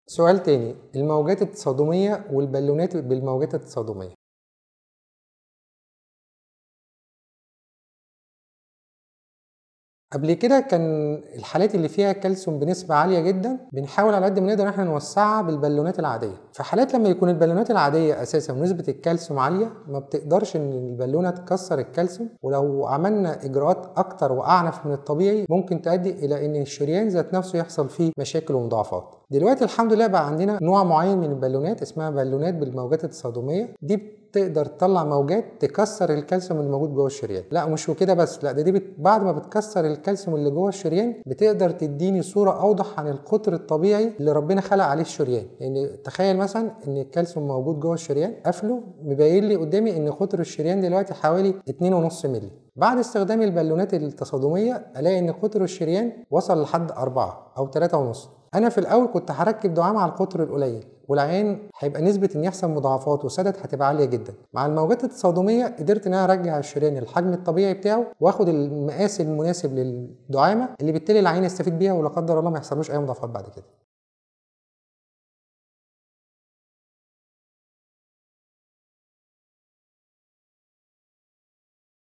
سؤال تاني، الموجات التصادمية والبالونات بالموجات التصادمية. قبل كده كان الحالات اللي فيها كالسيوم بنسبة عالية جدا بنحاول على قد ما نقدر احنا نوسعها بالبالونات العادية. في حالات لما يكون البالونات العادية اساسا ونسبة الكالسيوم عالية ما بتقدرش ان البالونة تكسر الكالسيوم، ولو عملنا اجراءات اكتر واعنف من الطبيعي ممكن تؤدي الى ان الشريان ذات نفسه يحصل فيه مشاكل ومضاعفات. دلوقتي الحمد لله بقى عندنا نوع معين من البالونات اسمها بالونات بالموجات التصادمية، دي تقدر تطلع موجات تكسر الكالسيوم اللي موجود جوه الشريان. لا مش وكده بس، لا ده دي بعد ما بتكسر الكالسيوم اللي جوه الشريان بتقدر تديني صورة اوضح عن القطر الطبيعي اللي ربنا خلق عليه الشريان. يعني تخيل مثلا ان الكالسيوم موجود جوه الشريان قافله، مبين لي قدامي ان قطر الشريان دلوقتي حوالي 2.5 مللي. بعد استخدام البالونات التصادمية الاقي ان قطر الشريان وصل لحد 4 او 3.5. انا في الاول كنت هركب دعامة على القطر القليل والعين هيبقى نسبة ان يحصل مضاعفات وسدد هتبقى عالية جدا. مع الموجات التصادمية قدرت ان انا ارجع الشريان الحجم الطبيعي بتاعه واخد المقاس المناسب للدعامة اللي بالتالي العين يستفيد بيها ولا قدر الله ما يحصلوش اي مضاعفات بعد كده.